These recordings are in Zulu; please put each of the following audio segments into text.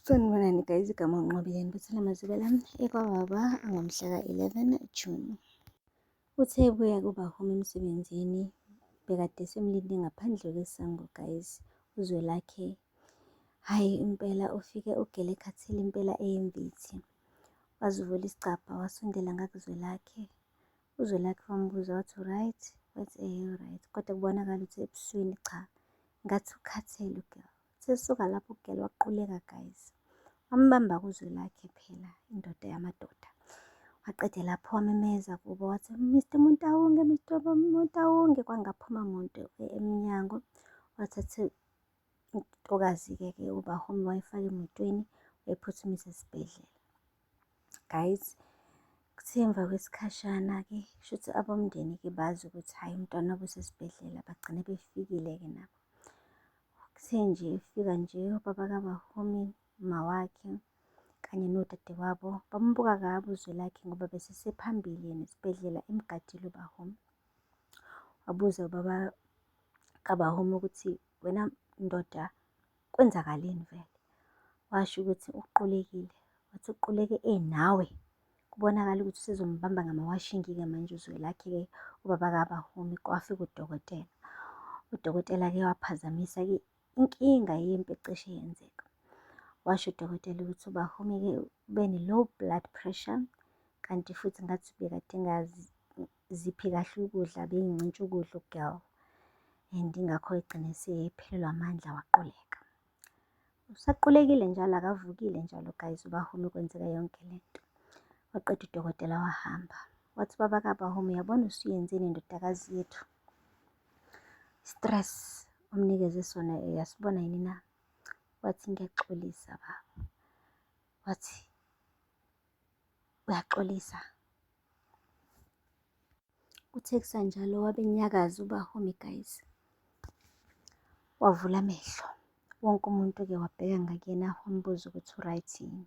Sanibonani guys, igama uNqobile Ngibuthela Mazibela ekwababa ngomhla ka-11 June. Uthe ebuya kuBahumi emsebenzini bekade semlinde ngaphandle kwesango guys uZwelakhe. Hhayi impela ufike ugele ekhathele impela eyimvithi. Wazivula isicabha wasondela ngakuZwelakhe. UZwelakhe wambuza wathi u-right? Wathi eh u-right. Kodwa kubonakala ukuthi ebusweni cha ngathi ukhathele u-girl. Sesuka lapho u-girl waquleka guys. Wambamba kuZwelakhe phela indoda yamadoda. Waqede lapho wamemeza kubo wathi Mr Motaung, Mr Motaung. Kwangaphuma muntu emnyango. Wathatha intokazi-ke ke uBahumi wayifaka emotweni wayiphuthumisa esibhedlela. Guys, kuthe emva kwesikhashana-ke shuthi abomndeni-ke bazi ukuthi hhayi umntwana wabo usesibhedlela bagcine befikile-ke nabo. Kuthe nje efika nje ubaba kaBahumi, umawakhe kanye nodadewabo bambuka kabi uZwelakhe ngoba besesephambili yena esibhedlela emgadile uBahumi. Wabuza ubaba kaBahumi ukuthi wena ndoda kwenzakaleni vele? Washo ukuthi uqulekile. Wathi uquleke enawe. Kubonakala ukuthi usezombamba ngamawashingi-ke manje uZwelakhe-ke ubaba kaBahumi. Kwafika udokotela. Udokotela-ke waphazamisa-ke inkinga yempi ecishe yenzeka. Washo udokotela ukuthi uBahumi-ke ubene-low blood pressure kanti futhi ngathi ubekade engaziphi kahle ukudla, beyincintsha ukudla u-girl and ingakho egcine esephelelwa amandla waquleka. Usaqulekile njalo akavukile njalo guys uBahumi kwenzeka yonke lento. Waqeda udokotela wahamba. Wathi baba kaBahumi uyabona usuyenzeni ndodakazi yethu. Stress omnikeze sona uyasibona yini na? Wathi ngiyaxolisa baba. Wathi uyaxolisa. Kuthe kusanjalo wabe enyakaza uBahumi guys. Wavula amehlo. Wonke umuntu-ke wabheka ngakuyena wambuza ukuthi u-right yini.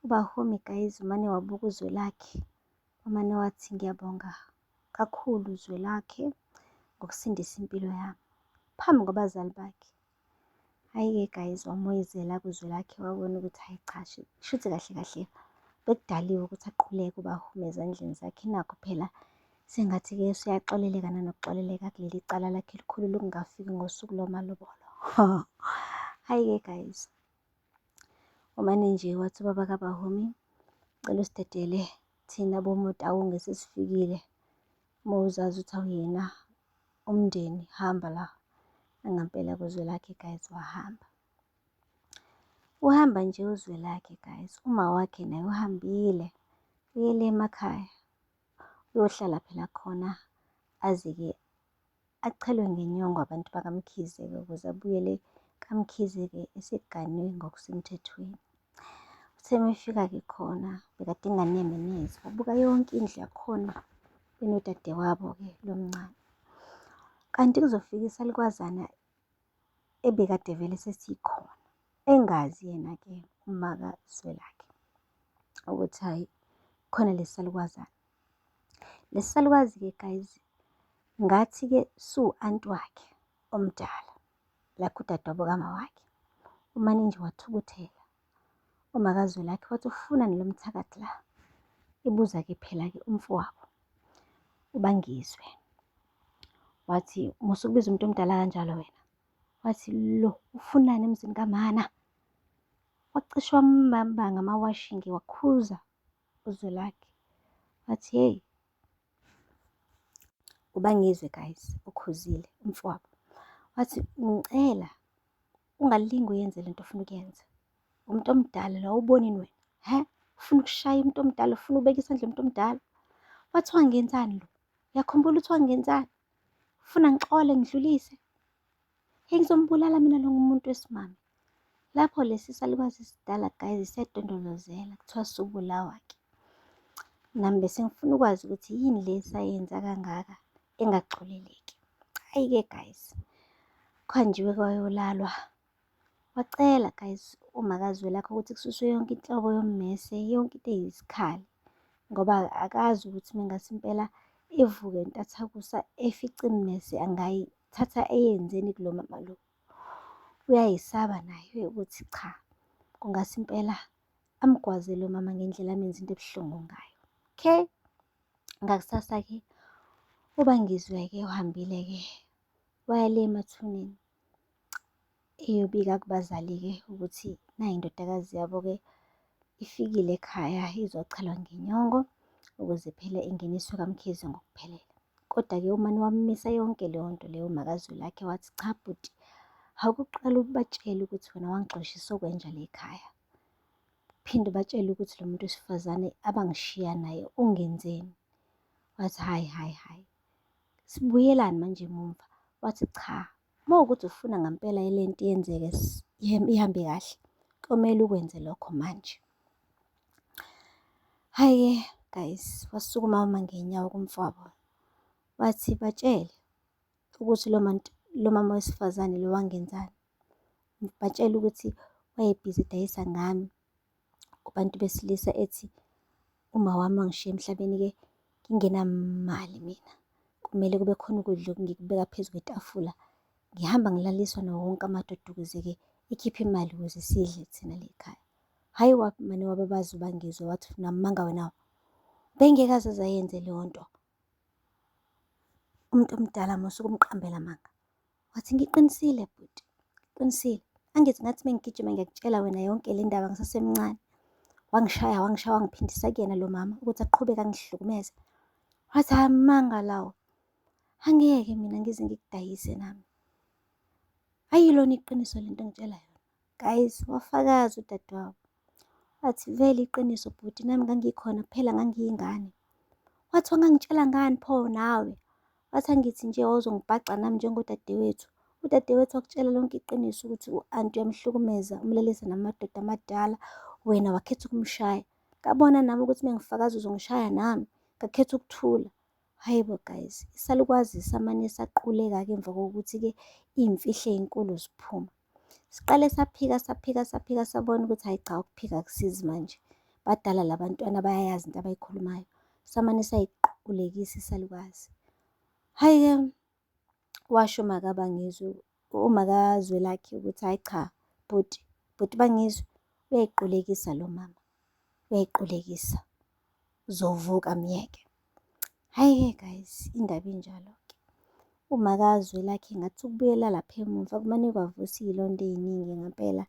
UBahumi guys umane wabuka uZwelakhe. Wamane wathi ngiyabonga kakhulu Zwelakhe ngokusindisa impilo yami phambi kwabazali bakhe. Hhayi-ke guys wamoyizela kuZwelakhe wabona ukuthi hhayi cha shuthi kahle kahle bekudaliwe ukuthi aquleke uBahumi ezandleni zakhe. Nakhu phela sengathi-ke useyaxoleleka nanokuxoleleka kuleli cala lakhe elikhulu lokungafiki ngosuku lwamalobolo. Hhayi-ke guys, umane nje wathi ubaba kaBahumi cela usidedele thina boMotaung sesifikile. Uma uzazi ukuthi awuyena umndeni hamba la. Nangampela kuZwelakhe guys wahamba. Uhamba nje uZwelakhe guys, uma wakhe naye uhambile uyele emakhaya uyohlala phela khona aze-ke achelwe ngenyongo abantu bakaMkhize-ke ukuze abuyele kaMkhize-ke eseganwe ngokusemthethweni. Uthe uma efika-ke khona bekade enganeme neze, wabuka yonke indlu yakhona benodadewabo-ke lo mncane. Kanti kuzofika isalukwazana ebekade vele sesikhona, engazi yena-ke umakaZwelakhe ukuthi hhayi khona lesi salukwazana. Lesi salukazi-ke guys ngathi-ke siwu-anti wakhe omdala, like udadewabo kama wakhe. Umane nje wathukuthela umakaZwelakhe wathi ufunani lo mthakathi la? Ibuza-ke phela-ke umfowabo uBangizwe. Wathi musa ukubiza umuntu omdala kanjalo wena. Wathi lo ufunani emzini kamana? Wacishe wambamba ngamawashingi wakhuza uZwelakhe. Wathi hey, uBangizwe guys ukhuzile umfowabo. Wathi ngicela ungalingi uyenze lento ofuna ukuyenza. Umuntu omdala lo awubonini wena? He? Ufuna ukushaya umuntu omdala, ufuna ubeka isandla umuntu omdala. Wathi wangenzani lo? Uyakhumbula ukuthi wangenzani? Ufuna ngixole ngidlulise? Hey ngizombulala mina lo ngumuntu wesimame. Lapho lesi salukazi esidala guys siyadondolozela kuthiwa subulawa ke. Nami bese ngifuna ukwazi ukuthi yini le sayenza kangaka engaxoleleki. Hhayi-ke guys, kuhanjiwe kwayolalwa. Wacela guys umakaZwelakhe ukuthi kususwe yonke inhlobo yommese, yonke into eyisikhali ngoba akazi ukuthi mengase impela evuke entathakusa efice immese angayithatha eyenzeni kulo mama lo. Uyayisaba naye ukuthi cha. Kungase impela amgwaze lo mama ngendlela amenza into ebuhlungu ngayo. Okay? Ngakusasa-ke uBangizwe-ke uhambile-ke waya le emathuneni eyobika kubazali-ke ukuthi nayi indodakazi yabo-ke ifikile ekhaya izochelwa ngenyongo ukuze phela ingeniswe kaMkhize ngokuphelele. Kodwa-ke umane wamisa yonke leyo nto leyo uMakaZwelakhe wathi cha bhuti, awukuqale ubatshele ukuthi wena wangixoshisa okwenja la ekhaya. Phinde ubatshele ukuthi lo muntu wesifazane abangishiya naye ungenzeni. Wathi hhayi hhayi hhayi, sibuyelani manje emumva? Wathi cha, uma kuwukuthi ufuna ngampela le nto yenzeke ihambe kahle, komele ukwenze lokho manje. Hhayi-ke guys, wasukuma wama ngey'nyawo kumfowabo. Wathi batshele ukuthi lo muntu, lo mama wesifazane lo wangenzani. Batshele ukuthi wayebhizi edayisa ngami kubantu besilisa ethi uma wami wangishiya emhlabeni-ke ngingenamali mina. Kumele kube khona ukudla engikubeka phezu kwetafula. Ngihamba ngilaliswa nawo wonke amadoda ukuze-ke ikhiphe imali ukuze sidle thina la ekhaya. Hhayi wamane wababaza uBangizwe wathi unamanga wena. Bengeke aze ayenze leyo nto. Umuntu omdala musa ukumqambela amanga. Wathi ngiqinisile bhuti, ngiqinisile. Angithi ngathi mengigijima ngiyakutshela wena yonke le ndaba ngisasemncane. Wangishaya, wangishaya, wangiphindisa kuyena lo mama ukuthi aqhubeke angihlukumeze. Wathi amanga lawo. Angeke mina ngize ngikudayise nami. Ayilona iqiniso lento engitshela yona. Guys, wafakaza udadewabo. Wathi vele iqiniso bhuti nami ngangikhona kuphela ngangiyingane. Wathi wangangitshela ngani pho nawe? Wathi angithi nje wawuzongibhaca nami njengodadewethu. Udadewethu wakutshela lonke iqiniso ukuthi u-anti uyamhlukumeza, umlalisa namadoda amadala, wena wakhetha ukumshaya. Ngabona nami ukuthi mengifakaza uzongishaya nami, ngakhetha ukuthula. Hhayi bo guys, isalukwazi samane saquleka-ke emva kokuthi-ke iy'mfihlo ey'nkulu ziphuma. Siqale saphika saphika saphika sabona ukuthi hhayi cha ukuphika akusizi manje. Badala la bantwana bayayazi into abayikhulumayo. Samane sayiqulekisa isalukazi. Hhayi-ke washo uMakaBangizwe, uMakaZwelakhe ukuthi hhayi cha bhuti, bhuti Bangizwe uyayiqulekisa lo mama, uyayiqulekisa. Uzovuka myeke. Hhayi-ke guys, indaba injalo-ke. UMakaZwelakhe ngathi ukubuyela lapha emumva kumane kwavusa iy'londa ey'ningi ngampela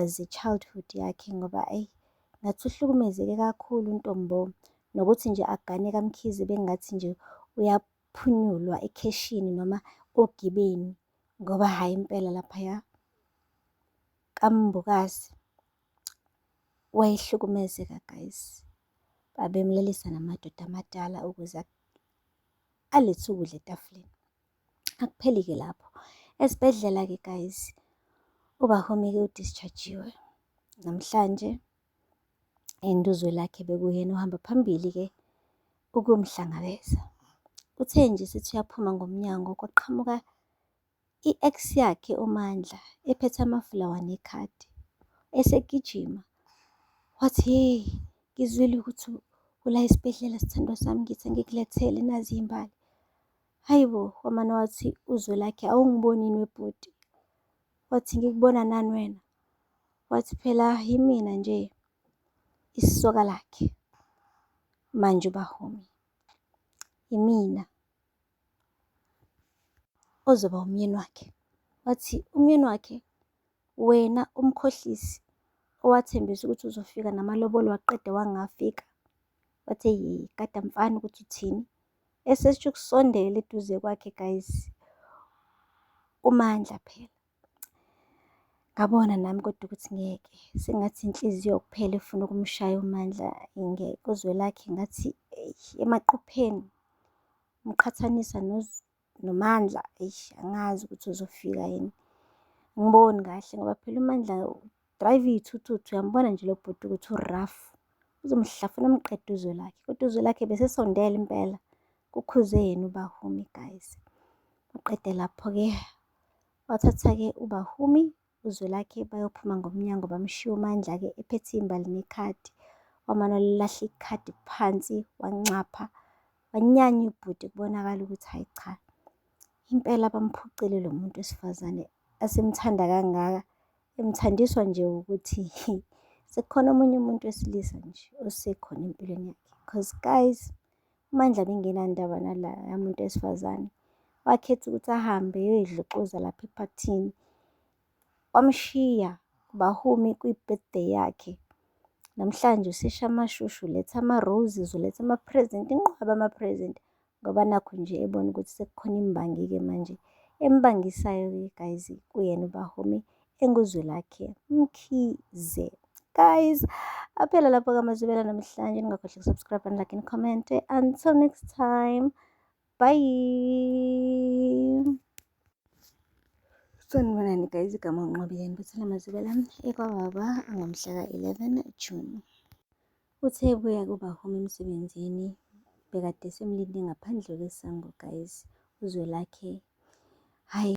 ze-childhood yakhe ngoba eyi ngathi uhlukumezeke kakhulu uNtombo. Nokuthi nje agane kaMkhize bengathi nje uyaphunyulwa ekheshini noma ogibeni ngoba hhayi impela laphaya kaMbokazi wayehlukumezeka guys. Babemlalisa namadoda amadala ukuze alethe ukudla etafuleni. Akupheli-ke lapho. Esibhedlela-ke guys, uBahumi-ke u-discharge-iwe. Namhlanje and uZwelakhe bekuyena ohamba phambili-ke ukumhlangabeza. Uthe nje sethi uyaphuma ngomnyango kwaqhamuka i-ex yakhe uMandla ephethe amafulawa nekhadi esegijima. Wathi hey, ngizwile ukuthi ula esibhedlela sithandwa sami ngithi angikulethele nazi iy'mbali. Hayi bo, wamane wathi uZwelakhe awungiboni yini webhuti? Wathi ngikubona nani wena? Wathi phela yimina nje isoka lakhe manje uBahumi. Yimina ozoba umyeni wakhe. Wathi umyeni wakhe wena umkhohlisi owathembisa ukuthi uzofika namalobolo waqeda wangafika. Wathi eyi gada mfana ukuthi uthini. Esesho ukusondela eduze kwakhe guys, uMandla phela. Ngabona nami kodwa ukuthi ngeke, sengathi inhliziyo kuphela efuna ukumshaya uMandla ngeke. UZwelakhe ngathi eyi emaqhupheni, umqhathanisa noMandla, eish angazi ukuthi uzofika yini. Angiboni kahle ngoba phela uMandla udrayiva iy'thuthuthu, uyambona nje lo bhuti ukuthi u-rough. Uzomhlafuna amqede uZwelakhe, kodwa uZwelakhe besesondele impela, kukhuze yena uBahumi guys. Maqede lapho-ke wathatha-ke uBahumi uZwelakhe bayophuma ngomnyango bamshiya uMandla-ke ephethe iy'mbali nekhadi. Wamane walilahla ikhadi phansi wancapha, wanyanya ubhuti kubonakala ukuthi hhayi cha, impela bamphucile lo muntu wesifazane asemthanda kangaka. Emthandiswa nje ukuthi sekukhona omunye umuntu wesilisa nje osekhona empilweni yakhe. Cause guys, uMandla bengenandaba nalaya muntu wesifazane. Wakhetha ukuthi ahambe eyoyidluxuza lapha ephathini. Wamshiya Bahumi kwi-birthday yakhe. Namhlanje usesha amashushu, uletha ama-roses, uletha ama-present, inqwaba yama-present ngoba nakhu nje ebona ukuthi sekukhona imbangi-ke manje embangisayo-ke guys kuyena uBahumi enguZwelakhe Mkhize. Guys, aphela lapho kaMazibela namhlanje. Ningakhohlwa ukusubscribe and like and comment. Until next time, bye. Sanibonani guys, igama uNqobile Ngibuthela Mazibela ekwababa ngomhla ka-11 June. Uthe ebuya kuBahumi emsebenzini bekade semlinde ngaphandle kwesango guys, uZwelakhe hhayi.